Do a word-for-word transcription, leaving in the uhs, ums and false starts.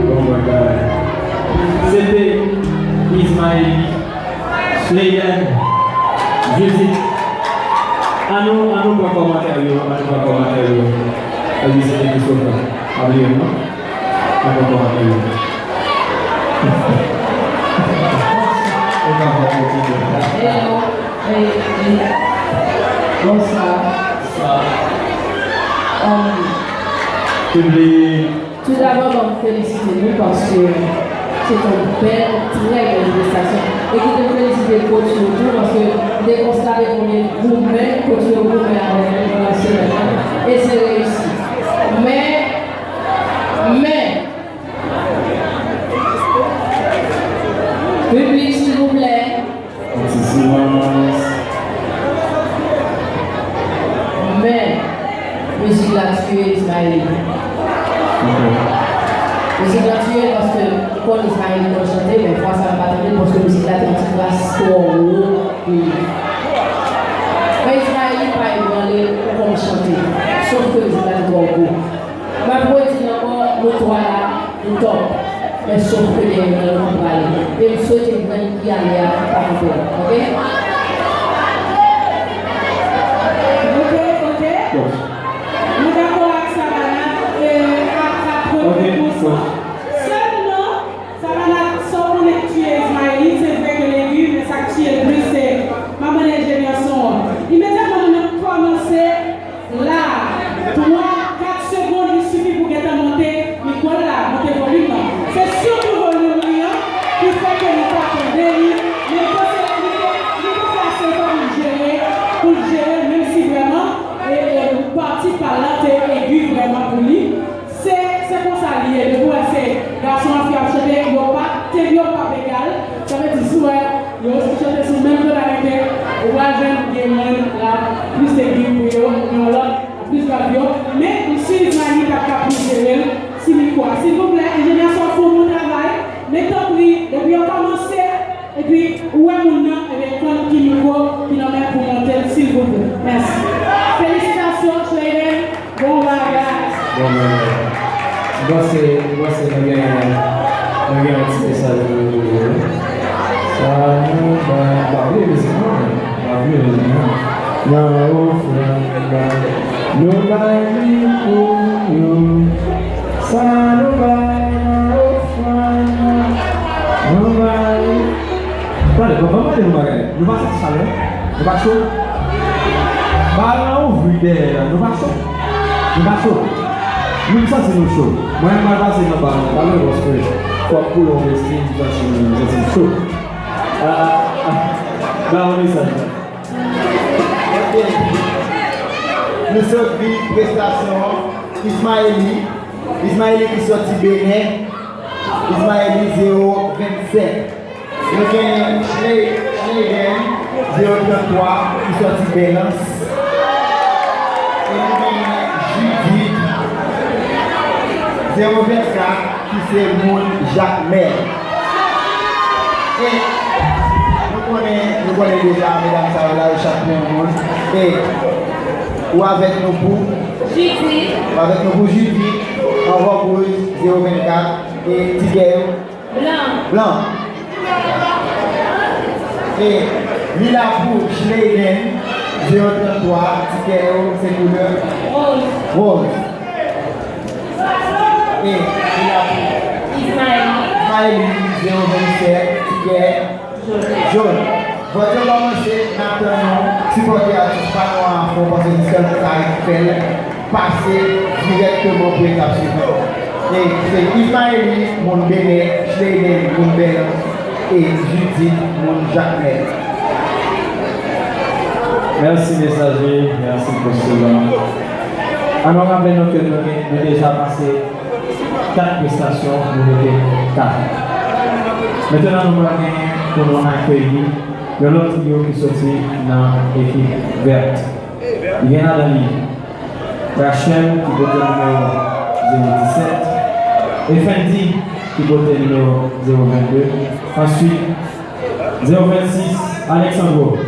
Bon bagay. Se te Ismaël Slayden, Judith. An nou, an nou pran kòmantè yo, an nou pran kòmantè yo. Epi se te Christopher. Pa bliye non. An nou pran kòmantè yo. Ou ka fè kontinye. Hello. Hey, hey. Bonswa. Bonswa. Um, Piblik. Toudabò, ban m felisite nou paske se te yon bèl, trè bèl prestasyon. E kite m felisite coach yo tou paske m te konstate konbyen goumen coach yo goumen avèk nou pandan semèn nan. E se reyisi. Men, men, piblik, silvouplè. Yon ti silans. Men, mizik la tiye Ismaël. Ok. Mizik la tiye paske m konn Ismaël konn chante, men fwa sa a m pa tande l paske mizik la te yon ti kras twò wo pou li. Men Ismaël li pa ebranle kòm chante, sof ke mizik la te twò gwo. M ap redi l ankò, nou twa la, nou top. Men sof ke gen youn nan nou ki prale. E m swete grenn ki ale a pa twonpe l, oke? Oke, oke. Nou dakò ak Savannah, e, a katreven pou san. Sèlman, Savannah, sa w konnen k tiye Ismaël, se vre ke legim, men sa k tiye l plis, se manman enjenyè son an. Imedyatman, nou kòmanse. La, twa, kat segonn, li sifi pou gentan monte mikwo l la, monte volim nan. Se sitou volim li an ki Silvouplè, enjenyè Sòfou, bon travay. Men tanpri, depi yo kòmanse, epi ou wè moun nan, ebyen, tann ki mikwo ki nan men pou monte l, silvouplè. Mèsi. Felisitasyon, Chleyden. Bon bagay. Bon bagay. M panse, m panse nou gen, nou gen yon ti mesaj pou nou voye. Sa nou bay, pa bliye mizik non, men. Pa bliye mizik non. Nan ofrann nan, nou bay li pou yo. Sa nou bay nan ofrann nan, nou bay. Tande, bon, ban m mande nou bagay. Nou pa santi chalè? Nou pa cho? Bal lan ouvri dèyè la. Nou pa cho? Nou pa cho? Nou, m santi nou cho. Mwen, m pral pase nan bal lan. Bal lan, paske fòk pou yon vesti, m santi, m santi m cho. Ah, ah, ah. Ba yon mesaj la. Ok. Nou sot viv prestasyon Ismaëly. Ismaëly ki soti Benè. Ismaëly zewo vennsèt. Nou gen Chle-, Chleyden zewo tranntwa ki soti Bèlans. E nou gen Judith zewo vennkat ki se moun Jakmèl. E nou konnen, nou konnen deja medam sa yo la, yo chak pou yon moun. E ou avèk nou pou Judith. Ou avèk nou pou Judith, an wòb wouj, zewo vennkat, e ti kè yo blan. Blan. E li la pou Chleyden, zewo tranntwa, ti kè yo se koulè wòz. Wòz. E li la pou Ismaëly. Ismaëly, zewo vennsèt, ti kè jòn. Jòn. Vòt yo kòmanse, n ap tann nou sipòte atis pa nou an afon, paske se sèl sa k fè l pase dirèkteman pou etap swivan. E se Ismaëly, moun Benè, Chleyden, moun Bèlans, e Judith, moun Jakmèl. Mèsi, mesaje. Mèsi, postulan. Ann nou raple nou ke nou gen, nou deja pase kat prestasyon, nou rete kat. Mentnan, nou pral genyen pou nou akeyi yon lòt triyo ki soti nan ekip vèt. Li gen ladan li Rachel ki pote nimewo zewo disèt, Effendy ki pote nimewo zewo vennde, answit zewo vennsis, Alexandro.